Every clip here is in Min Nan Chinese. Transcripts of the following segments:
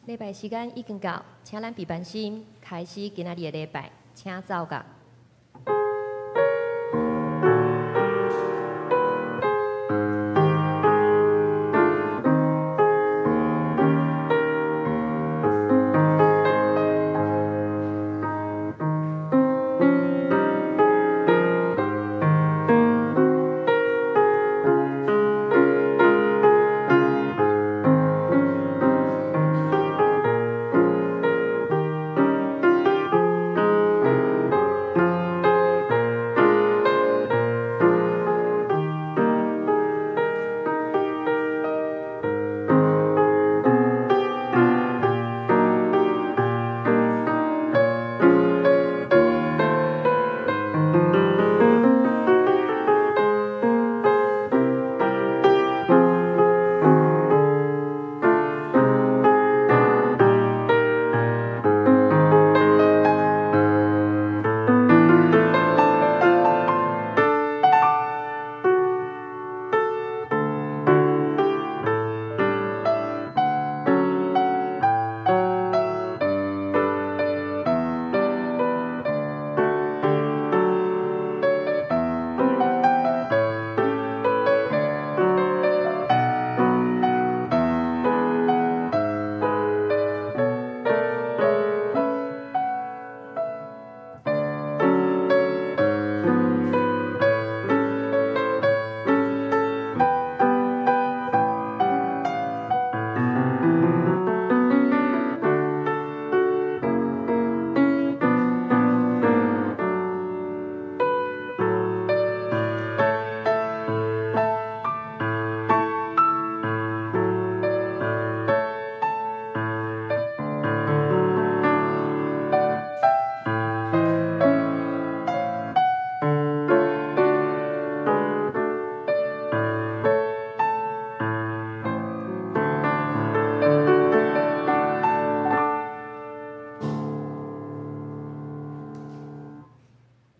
禮拜時間已經到，請咱備班心開始今仔日的禮拜，請奏樂。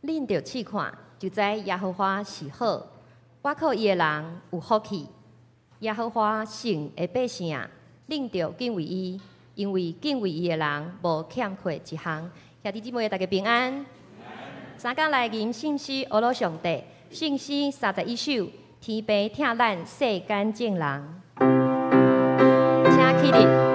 恁著試看，就知耶和華是好。倚靠伊的人有福氣。耶和華聖的百姓啊，恁著敬畏伊，因為敬畏伊的人無欠缺一項。兄弟姊妹，大家平安。三工來吟聖詩，呵咾上帝，聖詩31首，天父疼咱世間眾人，請起立。耶。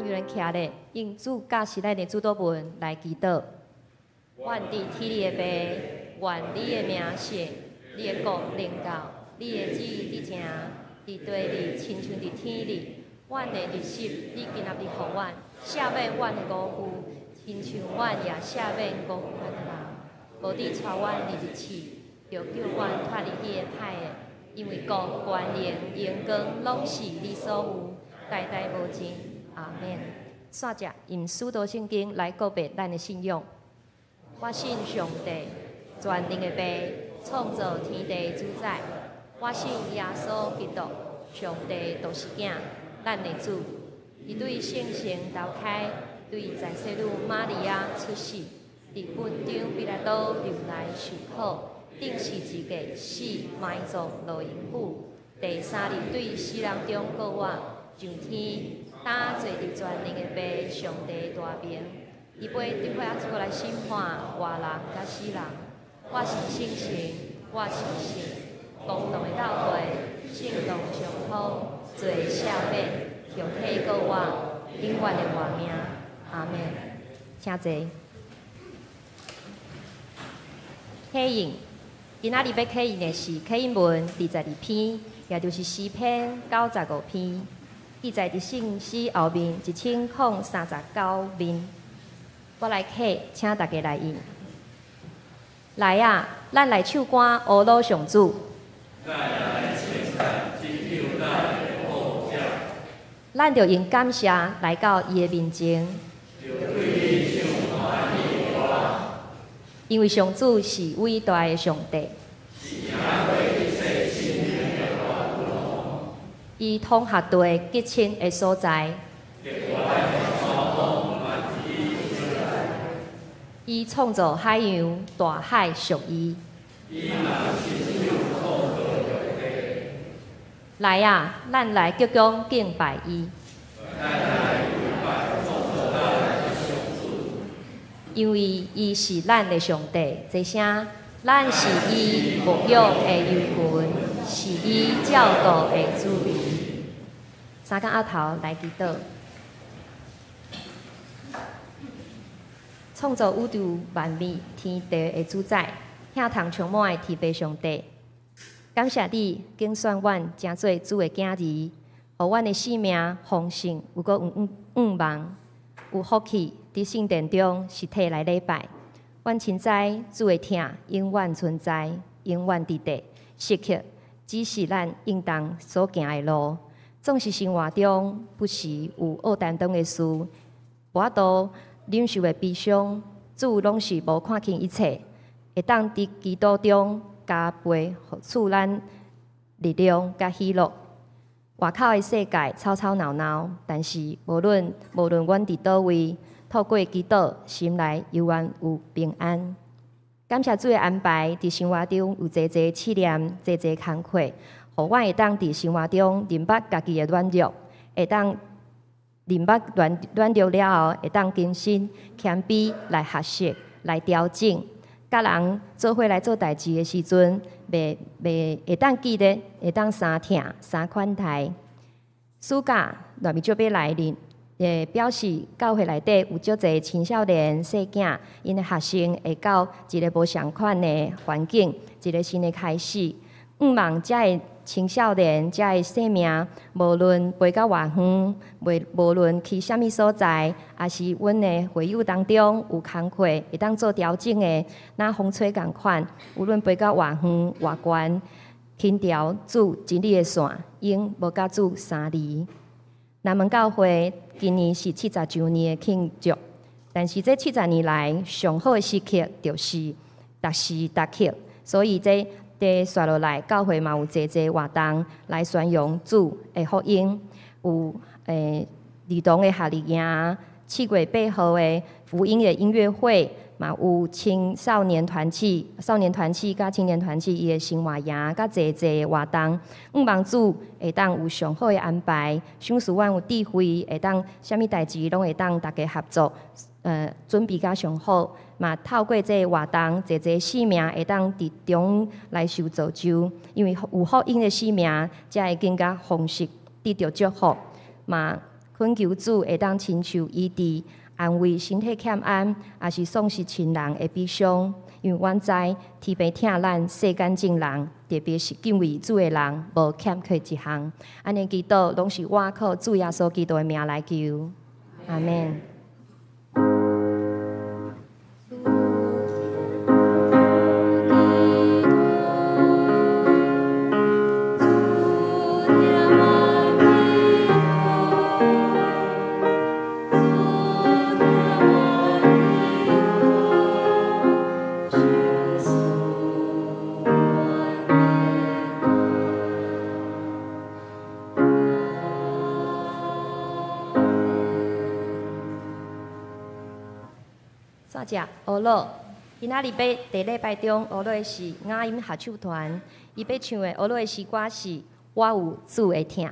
咱有人徛咧，用主教示咱的主禱文來祈禱。阮佇天裡的父，願你的名聖，你的國臨到，你的旨意佇成，佇地裡親像佇天裡。阮的日食，你今仔日予阮，赦免阮的辜負，親像阮也赦免辜負阮的人。無得帶阮入去試，著救阮脫離彼個歹的。因為國、權能、榮光，攏是你所有，代代無盡。阿們。煞者用使徒聖經來告白咱的信仰。我信上帝，全能的父，創造天地主宰。我信耶穌基督，上帝獨生囝，咱的主。伊對聖神投胎，對在聖女瑪利亞出世，佇本丟彼拉多流來受苦，釘十字架死埋葬落陰府，第三日對死人中復活，上天，擔坐佇全能的父上帝大爿。伊欲佇遐出來審判活人佮死人。我信聖神，我相信公同的教會，聖徒相通，罪赦免，肉體復活，永遠的活命。阿們。請坐。啟應，今仔日欲啟應的是啟應文22篇，也就是詩篇95篇，記載佇聖詩後面1039面。我來啟，請大家來應。來啊，咱來唱歌，呵咾上主。咱著用感謝來到伊的面前。因為上主是偉大的上帝。伊統轄地潔清的所在。伊創造海洋，大海屬伊。來啊，咱來鞠躬敬拜伊。因為伊是咱的上帝，這聲，咱是伊牧養的羊群，是伊照顧的子民。三工仔頭來祈禱。創造宇宙萬物天地的主宰，疼痛充滿的天父上帝，感謝你揀選阮成做主的囝兒，予阮的生命豐盛，猶閣有向望，有福氣佇聖殿中實體來禮拜。阮深知主的疼永遠存在，永遠佇地，時刻指示咱應當所行的路。總是生活中不時有惡擔當的事，無法度忍受的悲傷，主攏是無看輕一切，會當佇基督中加倍賜咱力量佮喜樂。外口的世界吵吵鬧鬧，但是無論無論阮佇佗位，透過祈禱，心內猶原有平安。感謝主的安排，佇生活中有濟濟試煉，濟濟工課，予阮會當佇生活中認捌家己的軟弱，會當認捌軟軟弱了後，會當更新謙卑來學習，來調整。佮人做伙來做代誌的時陣，袂袂會當記得，會當相疼相款待。暑假內面就欲來臨，表示教會內底有足濟青少年細囝，𪜶的學生會到一个無仝款的環境，一个新的開始。向望遮的青少年，遮的生命，無論飛到偌遠，袂無論去啥物所在，抑是阮的會友當中有工課會當做調整的，若風吹仝款，無論飛到偌遠偌懸，牽著主真理的線，永無佮主相離。南門教會今年是70週年的慶祝，但是這七十年來上好的時刻就是逐時逐刻，所以這佇紲落來，教會嘛有濟濟活動來宣揚主的福音，有兒童的夏令營，7月8號的福音的音樂會，嘛有青少年團契、少年團契佮青年團契伊的生活營，佮濟濟活動。向望主會當有上好的安排，賞賜阮有智慧，會當啥物代誌攏會當大家合作，準備甲上好。嘛透過這个活動，濟濟生命會當佇中來受造就，因為有福音的生命，才會更加豐盛，得著祝福。嘛，懇求主會當親手醫治、安慰身體欠安，抑是喪失親人的悲傷。因為阮知天父疼咱世間眾人，特別是敬畏主的人，無欠缺一項。按呢祈禱，攏是倚靠主耶穌基督的名來求。阿們。煞只学乐，今仔日欲佇禮拜中學樂的是雅音合唱團，伊欲唱的學樂的詩歌是《我有主的疼》。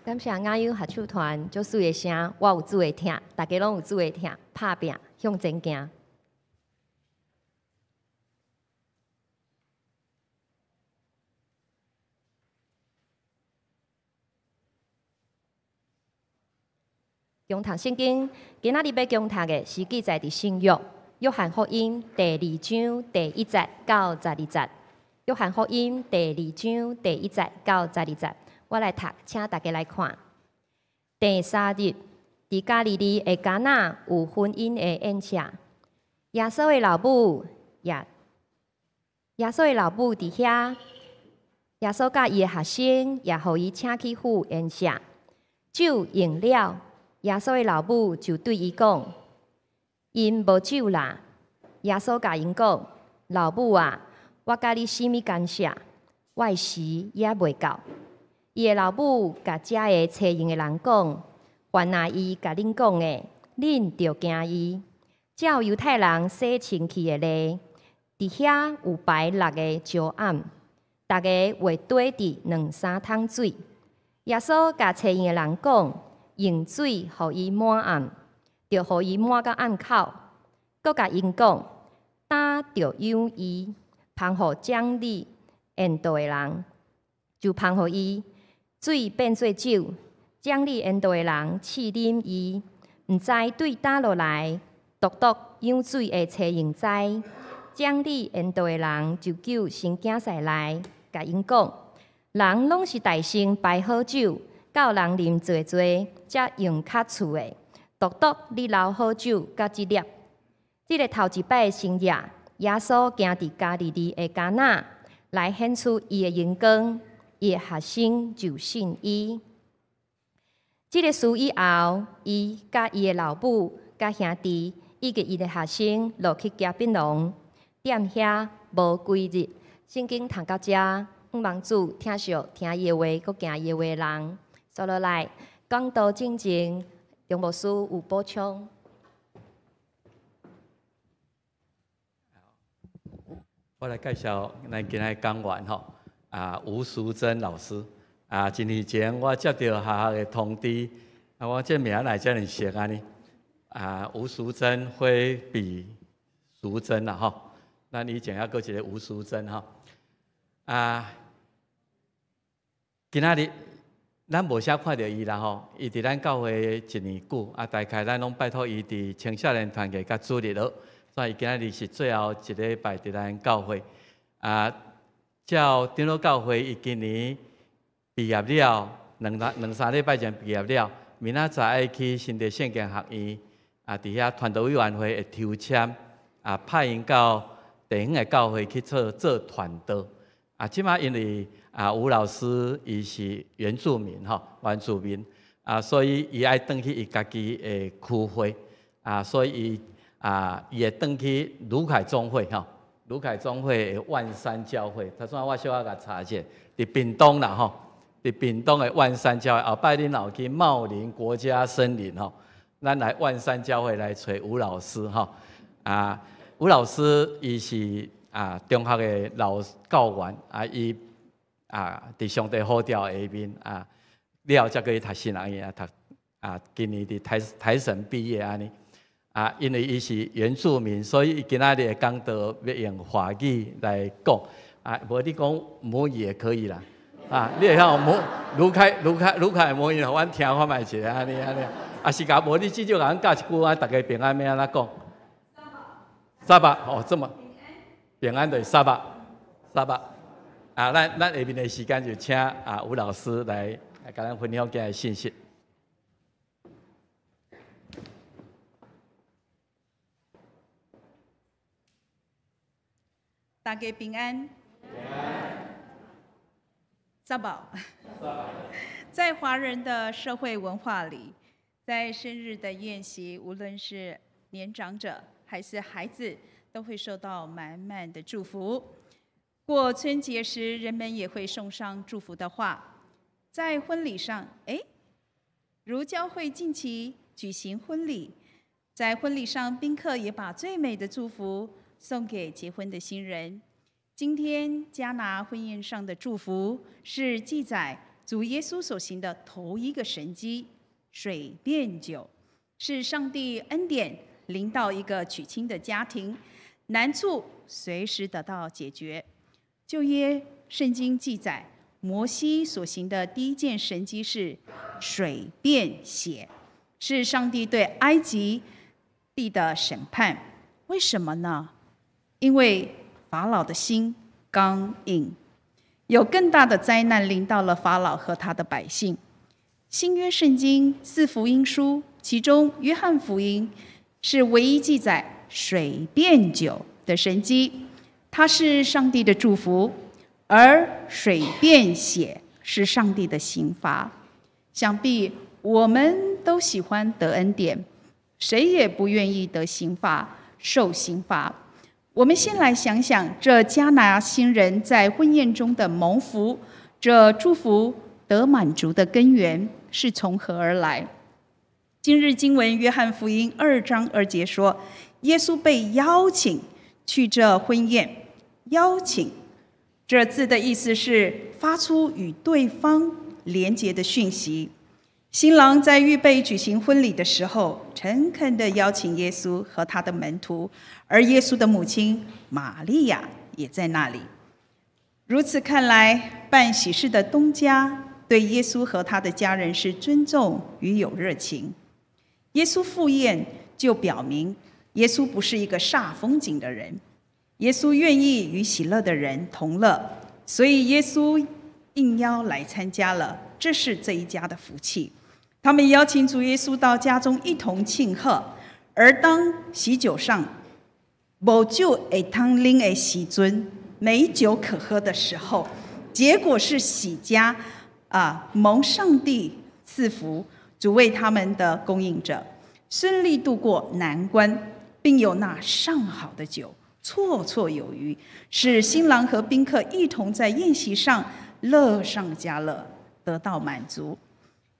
感謝雅優合唱團，足媠的聲，我有主的疼，大家攏有主的疼，拍拚向前行。共讀聖經，今仔日欲共讀的是記載佇新約約翰福音第二章第一節到十二節。約翰福音第二章第一節到十二節，我來讀，請大家來看。第三日，佇加利利的迦拿有婚姻的宴席，耶穌的老母佇遐，耶穌佮伊的學生也予伊請去赴宴席。酒用了，耶穌的老母就對伊講：𪜶無酒啦。耶穌共𪜶講：老母啊，我佮你啥物干涉？我的時猶未到。伊的老母共遮的揣用的人講：凡若伊共恁講的，恁著行伊。照猶太人洗身軀的禮，佇遐有擺六个石甕，逐个會綴佇兩三桶水。耶穌共揣用的人講：用水予伊滿甕，就予伊滿到甕口。閣共𪜶講：擔著養伊，芳予掌理宴桌的人，就芳予伊。水變做酒，掌理宴桌的人試啉伊，毋知對佗落來，獨獨養水的揣用知。掌理宴桌的人就叫新囝婿來，共𪜶講：人攏是大先擺好酒，到人啉濟濟，才用較次的。獨獨你留好酒到這粒。這个頭一擺的神跡，耶穌行佇加利利的迦拿，來顯出伊的榮光，伊的學生就信伊。這个事以後，伊佮伊的老母、佮兄弟以及伊的學生落去迦百農，踮遐無幾日。聖經讀到遮，向望主疼惜聽伊的話，閣行伊的話的人。煞落來講道進前，張牧師有補充。我來介紹咱今仔講員吼，吳淑珍老師。一年前我接到學校的通知，我這名哪會遮爾熟按呢？吳淑珍非彼淑珍啦吼，咱以前猶閣一个吳淑珍吼。今仔日咱無啥看著伊啦吼，伊佇咱教會一年久，大概咱攏拜託伊佇青少年團契佮主日學，所以伊今仔日是最後一禮拜佇咱教會。照長老教會，伊今年畢業了，兩三禮拜前畢業了，明仔載愛去新竹聖經學院，佇遐傳道委員會會抽籤，派𪜶到地方的教會去做做傳道。這擺因為吳老師伊是原住民吼，原住民，所以伊愛轉去伊家己的區會，所以伊伊會轉去盧凱總會吼，盧凱總會的萬山教會，頭先我小可共查者，佇屏東啦吼，佇屏東的萬山教會，後擺恁若有去茂林國家森林吼，咱來萬山教會來揣吳老師吼，吳老師伊是中學的老教員，伊佇上帝呼召下面了後才閣去讀神學院讀今年佇台台神畢業按呢。因為伊是原住民，所以伊今仔日的講道欲用華語來講。無你講母語也可以啦。你會曉母盧凱盧凱盧凱母語，予阮聽看覓一下按呢按呢。是共無你至少共阮教一句話，逐家平安欲按怎講？沙巴哦，這麼平安就是沙巴沙巴。咱咱下面的時間就請吳老師來來共咱分享今日信息。大家平安。沙寶。在華人的社會文化裡，在生日的宴席，無論是年長者還是孩子，都會收到滿滿的祝福。過春節時，人們也會送上祝福的話。在婚禮上，誒，如教會近期舉行婚禮，在婚禮上，賓客也把最美的祝福送給結婚的新人。今天迦拿婚宴上的祝福，是記載主耶穌所行的頭一個神蹟——水變酒，是上帝恩典臨到一個娶親的家庭，難處隨時得到解決。舊約聖經記載，摩西所行的第一件神蹟是水變血，是上帝對埃及地的審判。為什麼呢？因為法老的心剛硬，有更大的災難臨到了法老和他的百姓。新約聖經四福音書，其中約翰福音是唯一記載水變酒的神蹟，它是上帝的祝福；而水變血是上帝的刑罰。想必我們都喜歡得恩典，誰也不願意得刑罰、受刑罰。我們先來想想這迦拿新人在婚宴中的蒙福，這祝福得滿足的根源是從何而來？今日經文約翰福音2章2節說，耶穌被邀請去這婚宴。邀請這字的意思是發出與對方連結的訊息。新郎在預備舉行婚禮的時候，誠懇地邀請耶穌和他的門徒，而耶穌的母親瑪利亞也在那裡。如此看來，辦喜事的東家對耶穌和他的家人是尊重與有熱情。耶穌赴宴就表明，耶穌不是一個煞風景的人。耶穌願意與喜樂的人同樂，所以耶穌應邀來參加了，這是這一家的福氣。他們邀請主耶穌到家中一同慶賀，而當喜酒上無酒會通啉的時陣，沒酒可喝的時候，結果是喜家啊蒙上帝賜福，主為他們的供應者，順利度過難關，並有那上好的酒，綽綽有餘，使新郎和賓客一同在宴席上樂上加樂，得到滿足。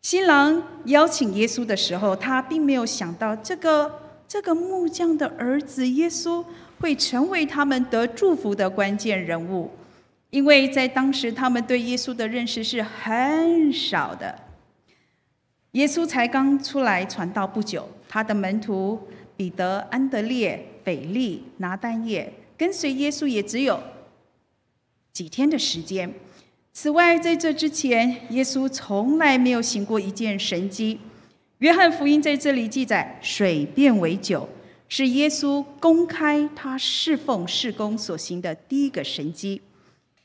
新郎邀請耶穌的時候，他並沒有想到這個木匠的兒子耶穌會成為他們得祝福的關鍵人物，因為在當時他們對耶穌的認識是很少的。耶穌才剛出來傳道不久，他的門徒彼得、安德烈、腓力、拿但業跟隨耶穌也只有幾天的時間。此外，在這之前，耶穌從來沒有行過一件神蹟。約翰福音在這裡記載，水變為酒，是耶穌公開他侍奉事工所行的第一個神蹟。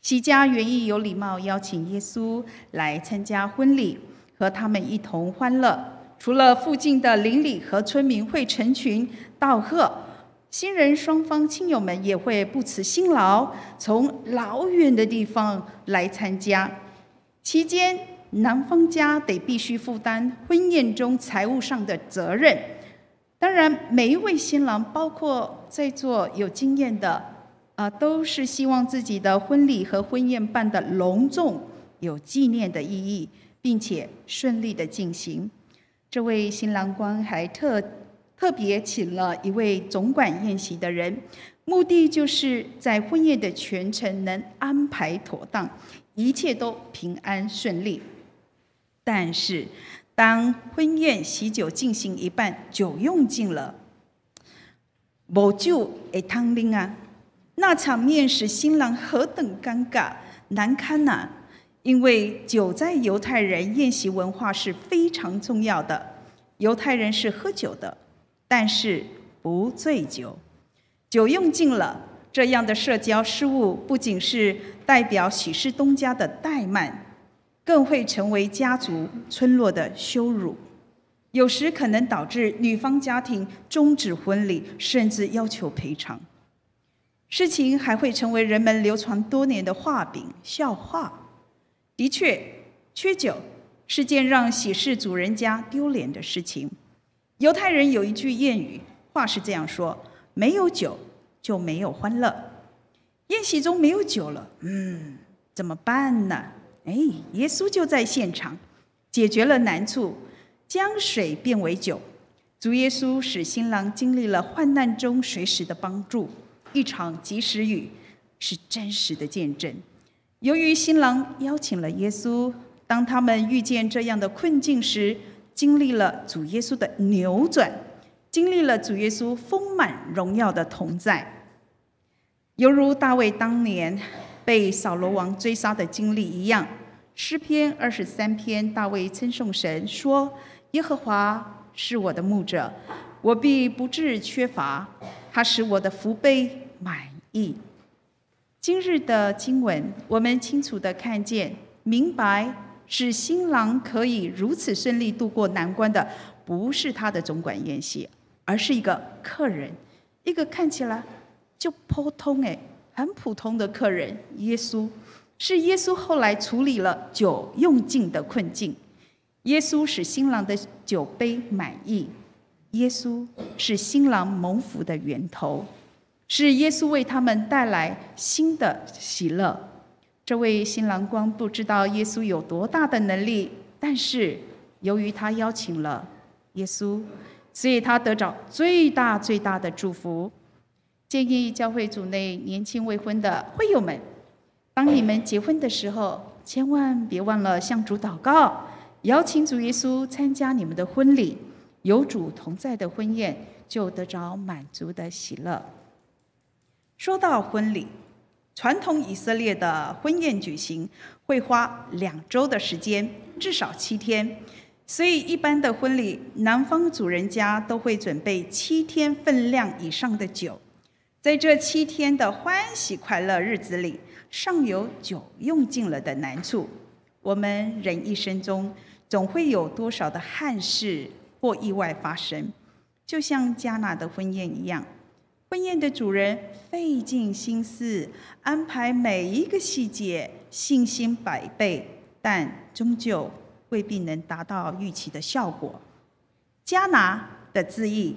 喜家原意有禮貌邀請耶穌來參加婚禮，和他們一同歡樂。除了附近的鄰里和村民會成群道賀，新人雙方親友們也會不辭辛勞，從老遠的地方來參加。期間，男方家得必須負擔婚宴中財務上的責任。當然，每一位新郎，包括在座有經驗的，啊，都是希望自己的婚禮和婚宴辦得隆重、有紀念的意義，並且順利的進行。這位新郎官還特別請了一位總管宴席的人，目的就是在婚宴的全程能安排妥當，一切都平安順利。但是，當婚宴喜酒進行一半，酒用盡了，無酒會通啉啊！那場面使新郎何等尷尬難堪吶！因為酒在猶太人宴席文化是非常重要的，猶太人是喝酒的，但是不醉酒，酒用盡了，這樣的社交失誤不僅是代表喜事東家的怠慢，更會成為家族村落的羞辱，有時可能導致女方家庭終止婚禮，甚至要求賠償。事情還會成為人們流傳多年的話柄笑話。的確，缺酒是件讓喜事主人家丟臉的事情。猶太人有一句諺語，話是這樣說：沒有酒就沒有歡樂。宴席中沒有酒了，怎麼辦呢？哎，耶穌就在現場，解決了難處，將水變為酒。主耶穌使新郎經歷了患難中隨時的幫助，一場及時雨是真實的見證。由於新郎邀請了耶穌，當他們遇見這樣的困境時，經歷了主耶穌的扭轉，經歷了主耶穌豐滿榮耀的同在，猶如大衛當年被掃羅王追殺的經歷一樣。詩篇23篇，大衛稱頌神說：“耶和華是我的牧者，我必不致缺乏。他使我的福杯滿溢。今日的經文，我們清楚的看見、明白，使新郎可以如此順利度過難關的，不是他的總管宴席，而是一個客人，一個看起來就普通誒，很普通的客人——耶穌。是耶穌後來處理了酒用盡的困境。耶穌使新郎的酒杯滿溢，耶穌是新郎蒙福的源頭，是耶穌為他們帶來新的喜樂。這位新郎官不知道耶穌有多大的能力，但是由於他邀請了耶穌，所以他得着最大最大的祝福。建議教會組內年輕未婚的會友們，當你們結婚的時候，千萬別忘了向主禱告，邀請主耶穌參加你們的婚禮。有主同在的婚宴，就得着滿足的喜樂。說到婚禮，傳統以色列的婚宴舉行會花2週的時間，至少七天。所以一般的婚禮，男方主人家都會準備七天分量以上的酒。在這七天的歡喜快樂日子裡，尚有酒用盡了的難處。我們人一生中總會有多少的憾事或意外發生，就像迦拿的婚宴一樣，婚宴的主人費盡心思安排每一個細節，信心百倍，但終究未必能達到預期的效果。迦拿的字義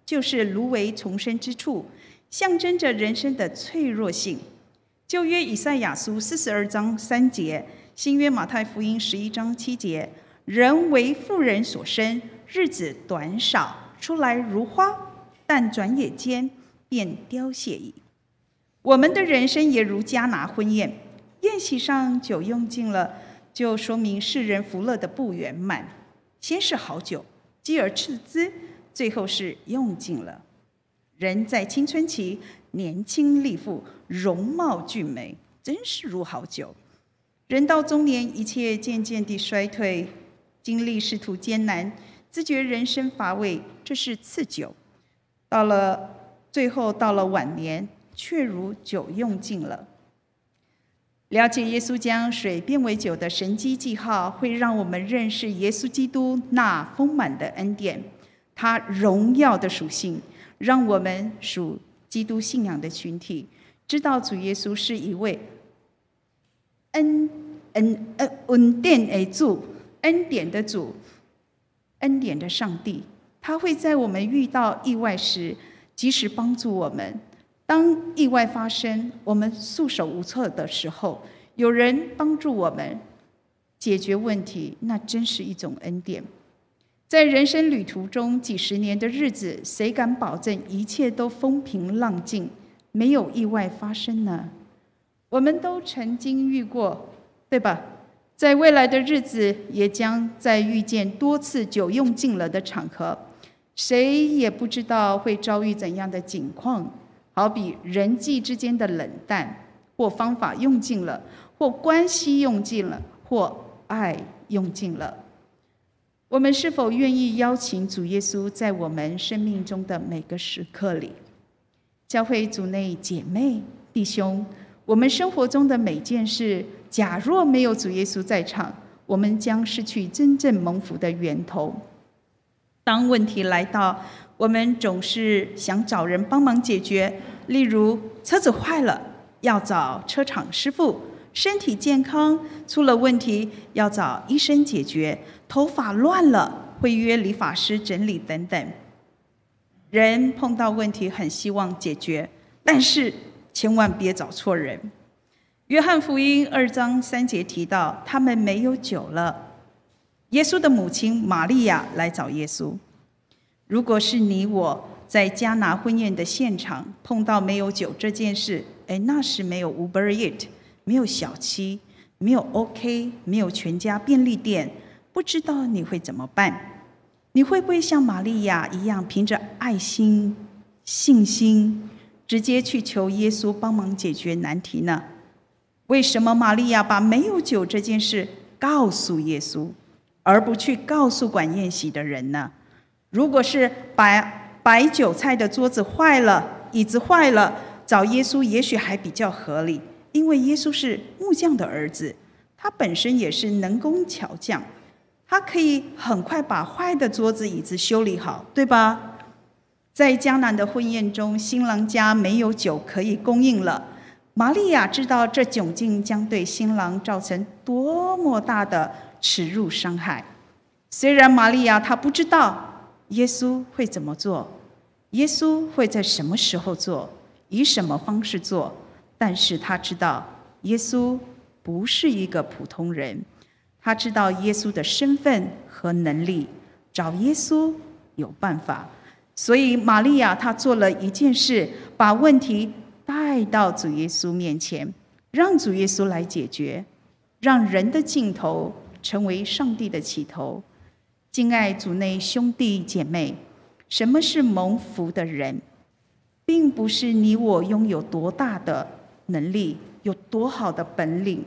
就是蘆葦叢生之處，象徵着人生的脆弱性。舊約以賽亞書42章3節，新約馬太福音11章7節，人為婦人所生，日子短少，出來如花，但轉眼間便凋謝矣。我們的人生也如迦拿婚宴，宴席上酒用盡了，就說明世人福樂的不圓滿。先是好酒，繼而次之，最後是用盡了。人在青春期，年輕力壯，容貌俊美，真是如好酒。人到中年，一切漸漸地衰退，經歷仕途艱難，自覺人生乏味，這是次酒。到了最後，到了晚年，卻如酒用盡了。了解耶穌將水變為酒的神蹟記號，會讓我們認識耶穌基督那豐滿的恩典，他榮耀的屬性，讓我們屬基督信仰的群體知道主耶穌是一位恩典的主，恩典的主，恩典的上帝。他會在我們遇到意外時，及時幫助我們。當意外發生，我們束手無策的時候，有人幫助我們解決問題，那真是一種恩典。在人生旅途中，幾十年的日子，誰敢保證一切都風平浪靜，沒有意外發生呢？我們都曾經遇過，對吧？在未來的日子，也將再遇見多次酒用盡了的場合，誰也不知道會遭遇怎樣的境況。好比人際之間的冷淡，或方法用盡了，或關係用盡了，或愛用盡了。我們是否願意邀請主耶穌在我們生命中的每個時刻裡？教會組內姐妹弟兄，我們生活中的每件事，假若沒有主耶穌在場，我們將失去真正蒙福的源頭。當問題來到，我們總是想找人幫忙解決，例如車子壞了，要找車廠師傅；身體健康出了問題，要找醫生解決；頭髮亂了，會約理髮師整理等等。人碰到問題很希望解決，但是千萬別找錯人。約翰福音2章3節提到，他們沒有酒了。耶穌的母親瑪利亞來找耶穌。如果是你我在迦拿婚宴的現場碰到沒有酒這件事，哎，那時沒有 Uber Eats，沒有小七，沒有 OK，沒有全家便利店，不知道你會怎麼辦？你會不會像瑪利亞一樣，憑着愛心、信心，直接去求耶穌幫忙解決難題呢？為什麼瑪利亞把沒有酒這件事告訴耶穌，而不去告訴管宴席的人呢？如果是擺擺酒菜的桌子壞了，椅子壞了，找耶穌也許還比較合理，因為耶穌是木匠的兒子，他本身也是能工巧匠，他可以很快把壞的桌子椅子修理好，對吧？在迦南的婚宴中，新郎家沒有酒可以供應了。瑪利亞知道這窘境將對新郎造成多麼大的恥辱傷害。雖然瑪利亞她不知道耶穌會怎麼做，耶穌會在什麼時候做，以什麼方式做，但是她知道耶穌不是一個普通人，她知道耶穌的身份和能力，找耶穌有辦法。所以瑪利亞她做了一件事，把問題帶到主耶穌面前，讓主耶穌來解決，讓人的盡頭成為上帝的起頭。敬愛主內兄弟姐妹，什麼是蒙福的人？並不是你我擁有多大的能力，有多好的本領，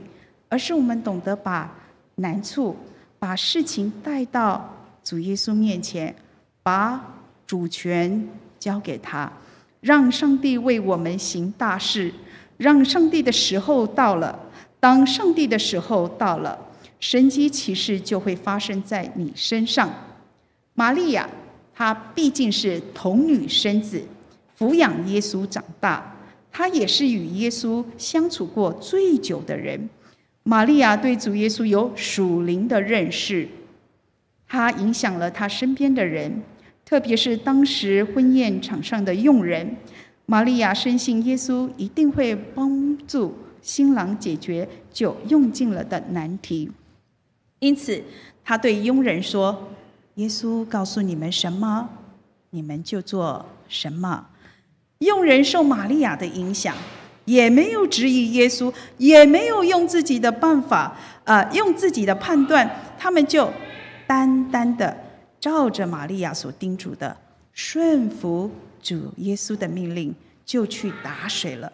而是我們懂得把難處、把事情帶到主耶穌面前，把主權交給他。讓上帝為我們行大事，讓上帝的時候到了。當上帝的時候到了，神蹟奇事就會發生在你身上。瑪利亞，她畢竟是童女生子，撫養耶穌長大，她也是與耶穌相處過最久的人。瑪利亞對主耶穌有屬靈的認識，她影響了她身邊的人。特別是當時婚宴場上的傭人，瑪利亞深信耶穌一定會幫助新郎解決酒用盡了的難題，因此她對傭人說：“耶穌告訴你們什麼，你們就做什麼。”傭人受瑪利亞的影響，也沒有質疑耶穌，也沒有用自己的辦法，用自己的判斷，他們就單單的照着瑪利亞所叮囑的，順服主耶穌的命令，就去打水了。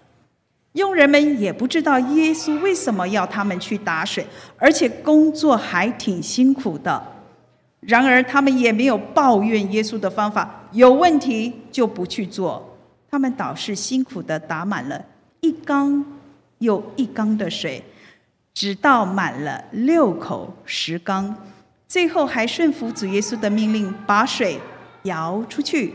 傭人們也不知道耶穌為什麼要他們去打水，而且工作還挺辛苦的。然而他們也沒有抱怨耶穌的方法有問題，就不去做。他們倒是辛苦的打滿了一缸又一缸的水，直到滿了六口石缸。最後還順服主耶穌的命令，把水舀出去。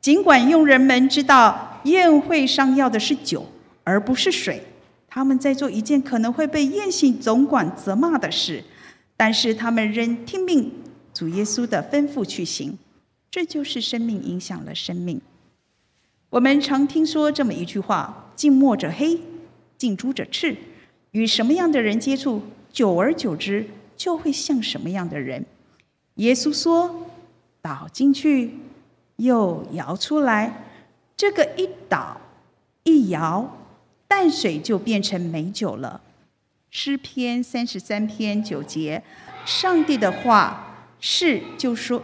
儘管傭人們知道宴會上要的是酒，而不是水，他們在做一件可能會被宴席總管責罵的事，但是他們仍聽命主耶穌的吩咐去行。這就是生命影響了生命。我們常聽說這麼一句話：近墨者黑，近朱者赤。與什麼樣的人接觸，久而久之，就會像什麼樣的人。耶穌說：倒進去，又舀出來，這個一倒一舀，淡水就變成美酒了。詩篇33篇9節，上帝的話是就說，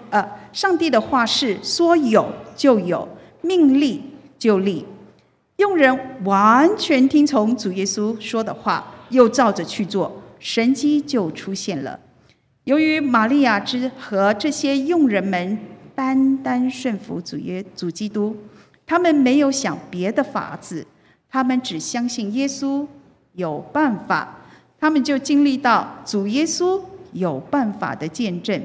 上帝的話是說有就有，命立就立。傭人完全聽從主耶穌說的話，又照着去做，神蹟就出現了。由於瑪利亞之和這些傭人們單單順服主基督，他們沒有想別的法子，他們只相信耶穌有辦法，他們就經歷到主耶穌有辦法的見證。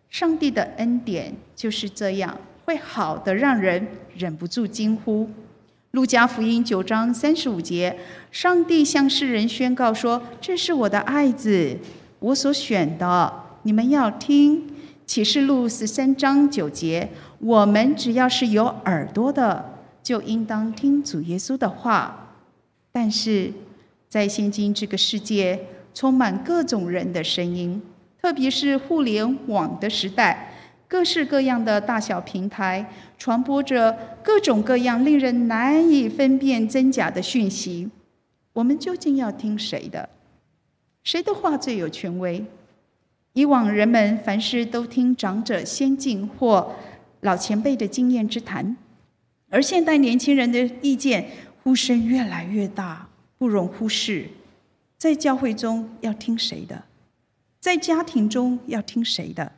上帝的恩典就是這樣，會好得讓人忍不住驚呼。路加福音9章35節，上帝向世人宣告說：“這是我的愛子，我所選的，你們要聽。”啟示錄13章9節，我們只要是有耳朵的，就應當聽主耶穌的話。但是在現今這個世界，充滿各種人的聲音，特別是互聯網的時代，各式各樣的大小平台傳播着各種各樣令人難以分辨真假的訊息。我們究竟要聽誰的？誰的話最有權威？以往人們凡事都聽長者、先進或老前輩的經驗之談，而現代年輕人的意見呼聲越來越大，不容忽視。在教會中要聽誰的？在家庭中要聽誰的？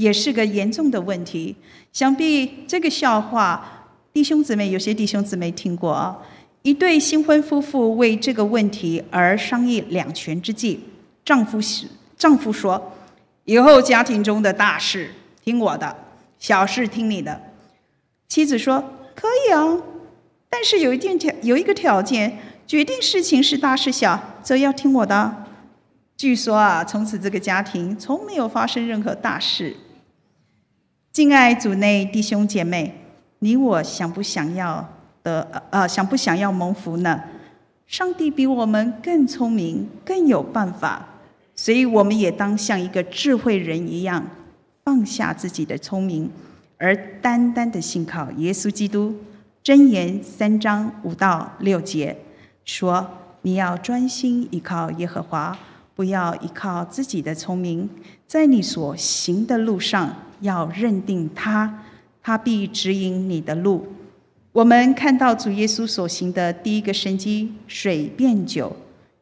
也是個嚴重的問題。想必這個笑話，弟兄姊妹有些弟兄姊妹聽過啊。一對新婚夫婦為這個問題而商議兩全之計。丈夫說：“以後家庭中的大事聽我的，小事聽你的。”妻子說：“可以啊，但是有一個條件，決定事情是大是小，則要聽我的。”據說啊，從此這個家庭從沒有發生任何大事。敬愛主內弟兄姐妹，你我想不想要得？想不想要蒙福呢？上帝比我們更聰明，更有辦法，所以我們也當像一個智慧人一樣，放下自己的聰明，而單單的信靠耶穌基督。箴言3章5到6節說：“你要專心倚靠耶和華，不要倚靠自己的聰明，在你所行的路上要認定他，他必指引你的路。”我們看到主耶穌所行的第一個神蹟，水變酒，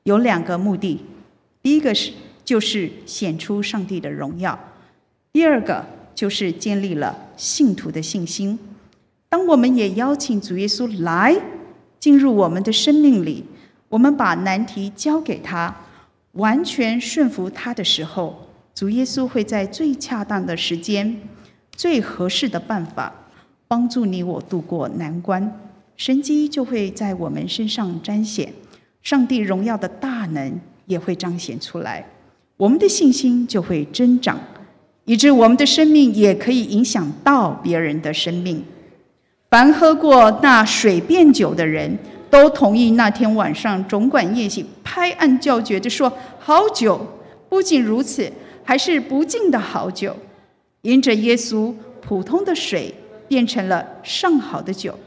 有兩個目的。第一個是就是顯出上帝的榮耀；第二個就是建立了信徒的信心。當我們也邀請主耶穌來進入我們的生命裡，我們把難題交給他，完全順服他的時候，主耶穌會在最恰當的時間、最合適的辦法，幫助你我度過難關，神蹟就會在我們身上彰顯，上帝榮耀的大能也會彰顯出來，我們的信心就會增長，以致我們的生命也可以影響到別人的生命。凡喝過那水變酒的人，都同意那天晚上總管宴席拍案叫絕地說：好酒！不僅如此，還是不淨的好酒。因着耶穌，普通的水變成了上好的酒。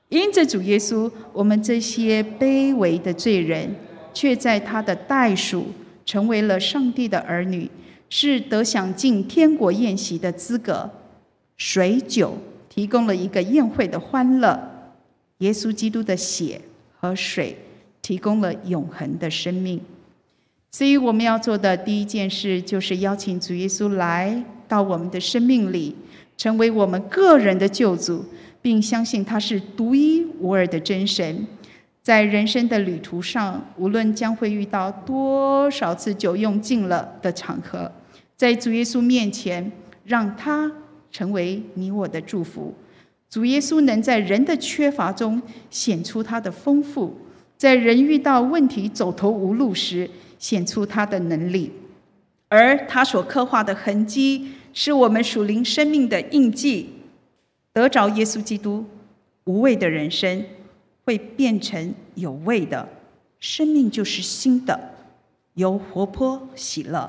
因着主耶穌，我們這些卑微的罪人，卻在他的代贖成為了上帝的兒女，是得享進天國宴席的資格。水酒提供了一個宴會的歡樂，耶穌基督的血和水提供了永恆的生命。所以我們要做的第一件事，就是邀請主耶穌來到我們的生命裡，成為我們個人的救主，並相信他是獨一無二的真神。在人生的旅途上，無論將會遇到多少次酒用盡了的場合，在主耶穌面前，讓他成為你我的祝福。主耶穌能在人的缺乏中顯出他的豐富，在人遇到問題走投無路時，顯出他的能力。而他所刻畫的痕跡，是我們屬靈生命的印記。得着耶穌基督，無味的人生會變成有味的，生命就是新的，有活潑喜樂。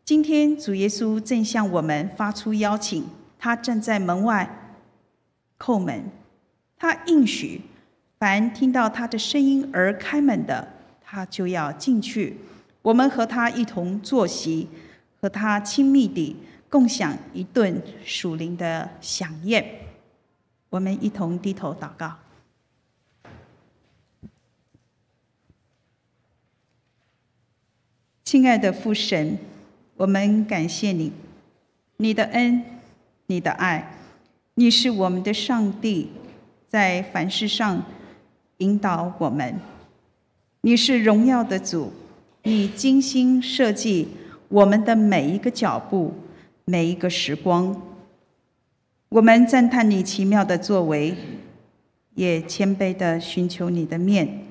今天主耶穌正向我們發出邀請，他站在門外叩門，他應許，凡聽到他的聲音而開門的，他就要進去。我們和他一同坐席，和他親密地共享一頓屬靈的饗宴。我們一同低頭禱告。親愛的父神，我們感謝你，你的恩，你的愛，你是我們的上帝，在凡事上引導我們。你是榮耀的主，你精心設計我們的每一個腳步，每一個時光。我們讚嘆你奇妙的作為，也謙卑地尋求你的面，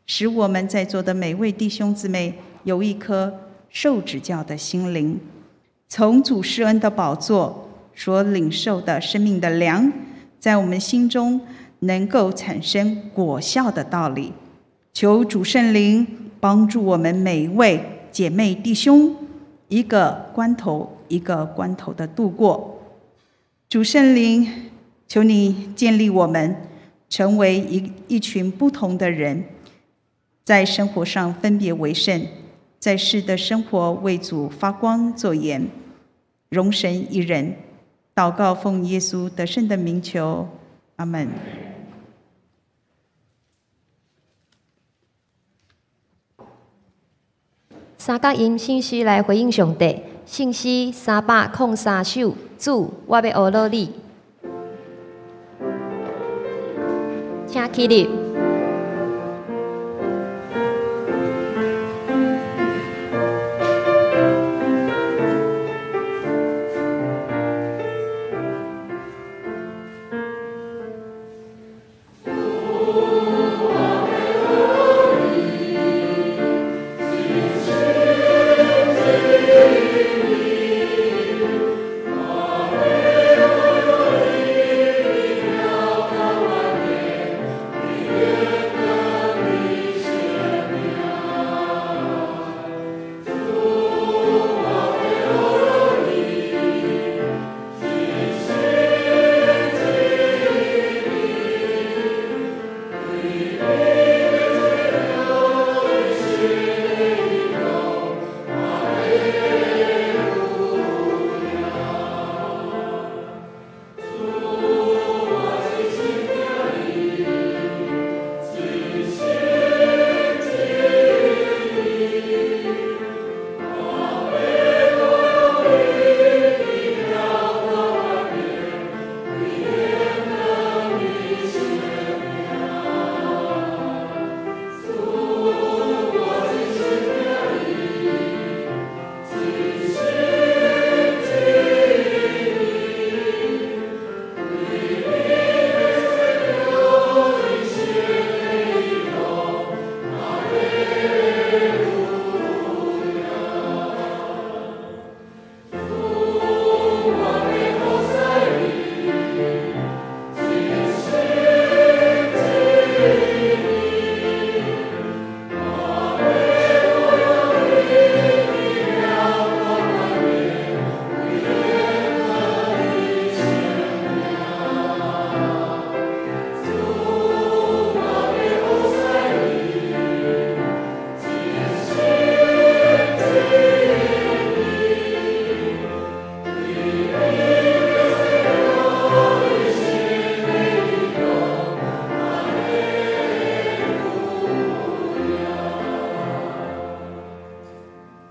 使我們在座的每位弟兄姊妹有一顆受指教的心靈，從主施恩的寶座所領受的生命的糧，在我們心中能夠產生果效的道理。求主聖靈幫助我們每一位姐妹弟兄，一個關頭一個關頭的度過。主聖靈，求你建立我們，成為一群不同的人，在生活上分別為聖，在世的生活為主發光作鹽，榮神益人。禱告奉耶穌得勝的名求，阿門。三角音信息來回應上帝，聖詩303首，主，我欲呵咾你。請起立。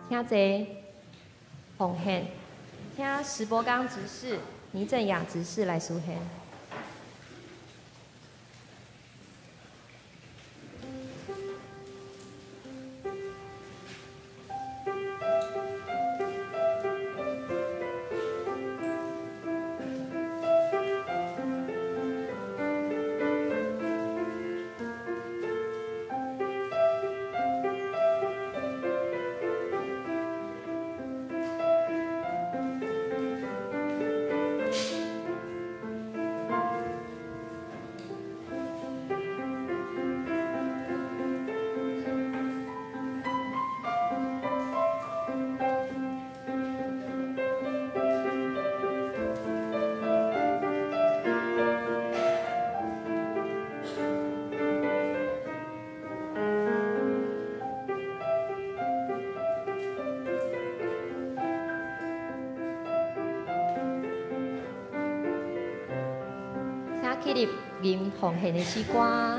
請坐，奉獻，請石博剛執事、倪正雅執事來書獻。請起立，吟奉獻的詩歌。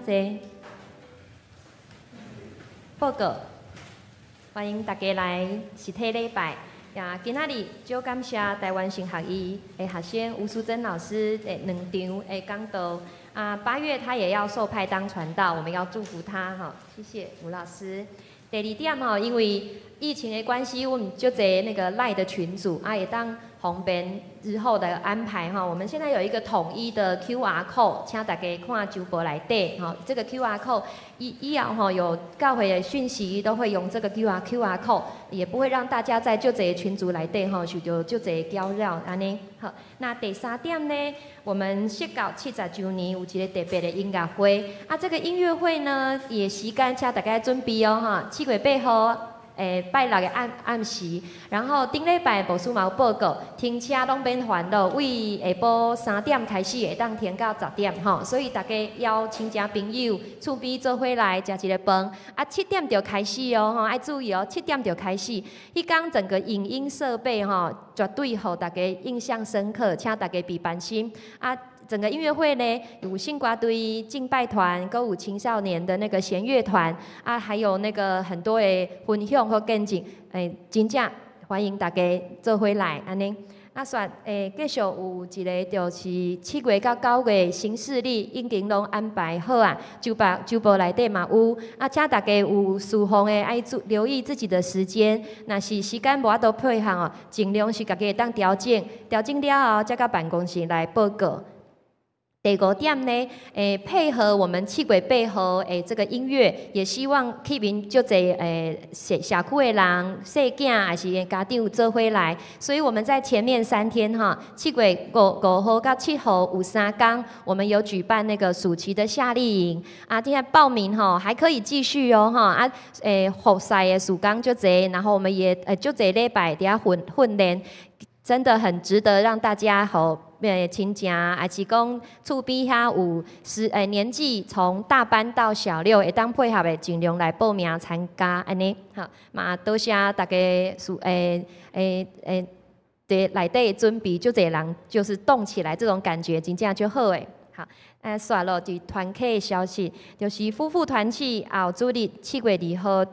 請坐。報告，歡迎大家來實體禮拜。也今仔日少感謝臺灣神學院的學生吳淑珍老師的兩場的講道。啊，8月他也要受派當傳道，我們要祝福他哈。謝謝吳老師。第二點吼，因為疫情的關係，我們就這那個 LINE 的群組啊，會當方便日後的安排哈。我們現在有一個統一的 QR code，請大家看周報內底哈。這個 QR code 以後吼有教會的訊息都會用這個 QR code，也不會讓大家在足濟群組內底吼受著足濟攪擾按呢。好，那第三點呢，我們釋教70週年有一個特別的音樂會啊，這個音樂會呢也時間請大家準備哦哈，7月8號。拜六的暗時，然後頂禮拜牧師嘛有報告，停車攏免煩惱，為下晡3點開始會當停到10點吼，所以大家邀親戚朋友厝邊做伙來食一个飯，啊7點就開始哦吼，愛注意哦，7點就開始。彼工整個影音設備吼，絕對予大家印象深刻，請大家備班心啊。整個音樂會呢，有聖歌隊、敬拜團，閣有青少年的那個弦樂團啊，還有那個很多的分享和見證，真正歡迎大家做伙來按呢。啊，煞繼續有一個就是7月到9月行事曆已經攏安排好啊，週報內底嘛有啊，請大家有事奉的愛注留意自己的時間，若是時間無法度配合哦，盡量是家己會當調整，調整了後才到辦公室來報告。第五點呢，配合我們7月8號這個音樂，也希望吸引足濟社區的人、細囝還是家長做伙來。所以我們在前面3天哈，7月5號到7號有3工，我們有舉辦那個暑期的夏令營啊，現在報名哈還可以繼續哦哈啊，服侍的時間足濟，然後我們也足濟禮拜佇遐訓練，真的很值得讓大家好。親情，還是講厝邊遐有是年紀從大班到小六會當配合的，盡量來報名參加按呢，好，嘛多謝大家數佇內底準備，足濟人就是動起來，這種感覺真正足好的。好，煞落佇團契的消息，就是夫婦團契後主日7月2號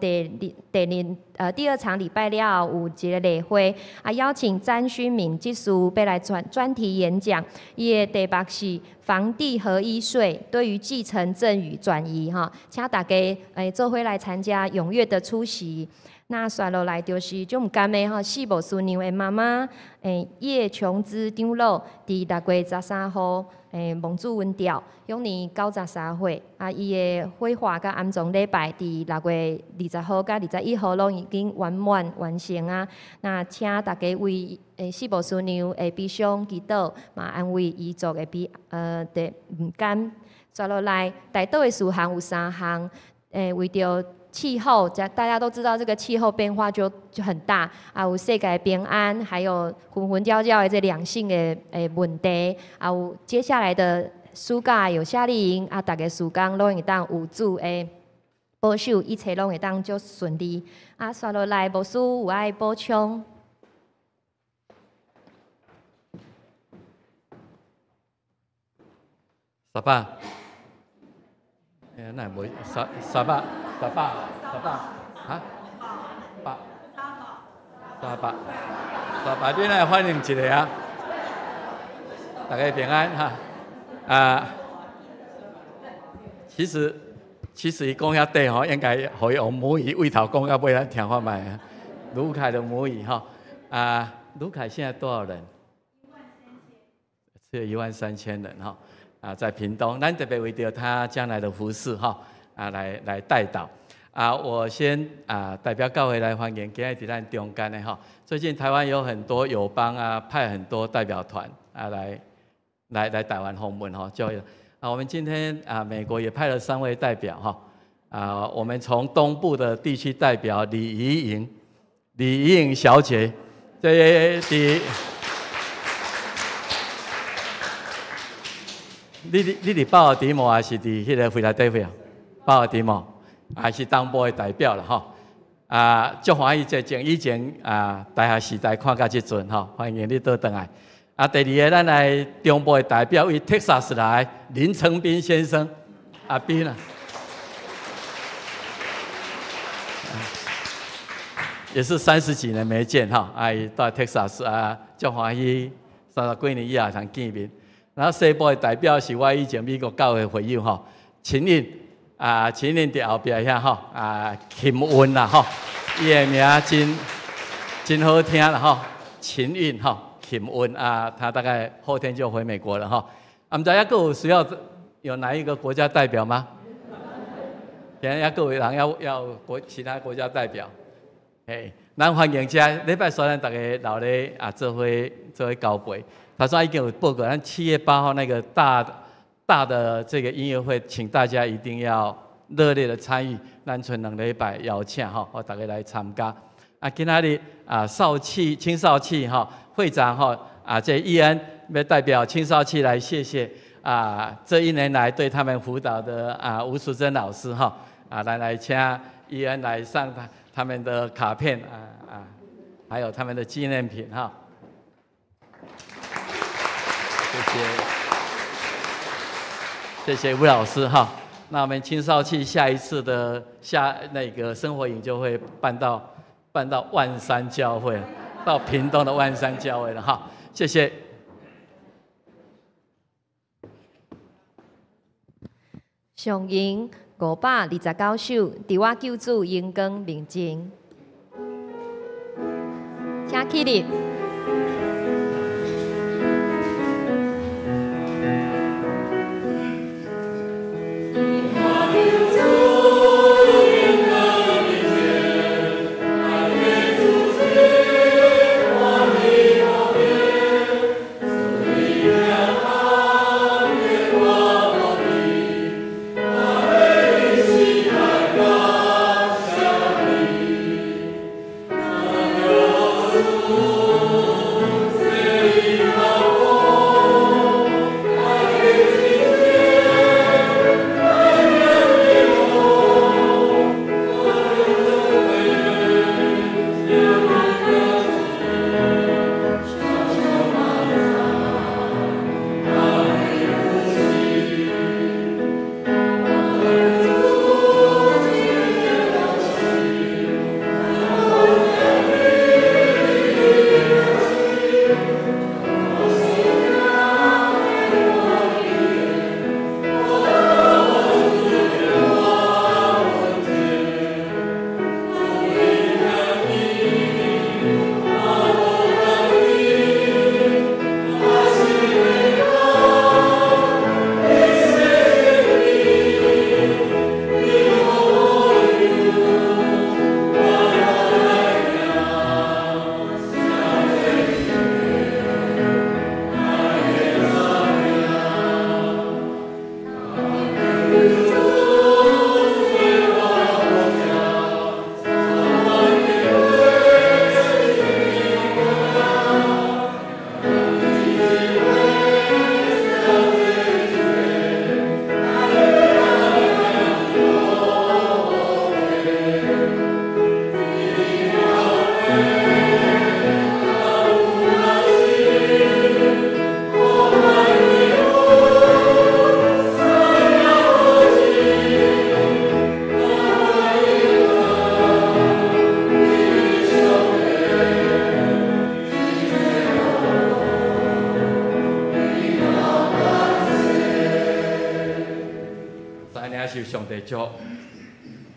第二場禮拜了後有一個例會，啊邀請詹勳敏執事欲來專題演講，伊的題目是房地合一稅對於繼承贈與轉移哈，請大家做伙來參加，踴躍的出席。那煞落來就是足毋甘的吼，四牧師娘的媽媽，葉瓊芝長老，佇6月13號，蒙主恩召，享年93歲。啊，伊的火化佮安葬禮拜，佇6月20號佮21號攏已經圓滿完成啊。那請大家為四牧師娘的悲傷祈禱，嘛安慰遺族的悲的毋甘。煞落來，代禱的事項有三項，為著氣候，大家都知道這個氣候變化就很大啊，有世界平安，還有紛紛擾擾的這兩性的問題，啊有接下來的暑假有夏令營啊，逐家時間攏會當有主的保守，一切攏會當足順利。啊，煞落來，牧師有愛補充。十八，欸，那無十八十八十八，啊？八，三八，三八，你來歡迎一下啊！大家平安哈。啊，其實伊講遐短吼，應該予伊用母語對頭講到尾，咱聽看覓。盧凱的母語哈，啊，盧凱現在多少人？只有1萬3千人哈。啊，在屏東，咱特別為著他將來的服事哈，啊，來代禱。啊，我先啊代表教會來歡迎今日佇咱中間的哈。最近台灣有很多友邦啊，派很多代表團啊來台灣訪問哈，就啊，我們今天啊，美國也派了三位代表哈。啊，我們從東部的地區代表李怡瑩，李怡瑩小姐，這佇。你佇巴爾的摩還是佇彼個菲拉德菲亞？巴爾的摩還是東部的代表啦吼。啊，足歡喜這從以前啊大學時代看到這陣吼，歡迎你倒轉來。啊，第二個咱來中部的代表為 Texas 來林成斌先生，阿斌啊，也是30幾年沒見哈，啊，伊到 Texas 啊，足歡喜30幾年以後通見面。然後西部的代表是我以前美國教會會友吼，秦印啊，秦印佇後壁遐吼啊，琴運啦吼，伊的名真真好聽啦吼，秦韻吼，琴韻啊，他大概後天就回美國了吼。啊，毋知猶閣有需要有哪一個國家代表嗎？今日猶閣有人要國其他國家代表，嘿，咱歡迎遮禮拜三咱逐家留咧啊，做伙做伙交陪。頭先已經有報告，咱7月8號那個大大的這個音樂會，請大家一定要熱烈的參與。咱賰兩禮拜邀請吼，予逐家來參加。啊，今仔日啊，少器青少器吼會長吼啊，這伊恩欲代表青少器來謝謝啊，這一年來對他們輔導的啊吳淑珍老師哈啊，來請伊恩來上他們的卡片啊啊，還有他們的紀念品哈。謝謝，謝謝吳老師哈。那我們青少器下一次的下那個生活營就會辦到萬山教會，到屏東的萬山教會了哈。謝謝。上吟529首，佇我救主榮光面前，請起立。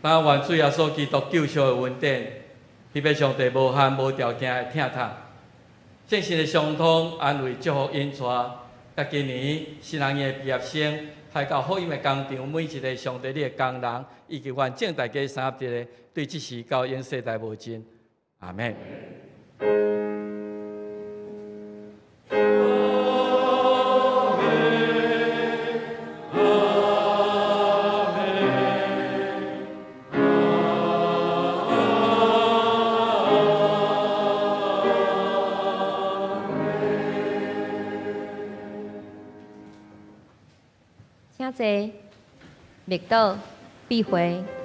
咱願主耶穌基督救贖的恩典，彼欲上帝無限無條件的疼痛，聖神的相通安慰祝福引帶，佮今年新人的畢業生，派到福音的工場，每一個上帝你的工人，以及願眾大家三合一个，對這時到永世代無盡。阿們。請坐，默禱，閉會。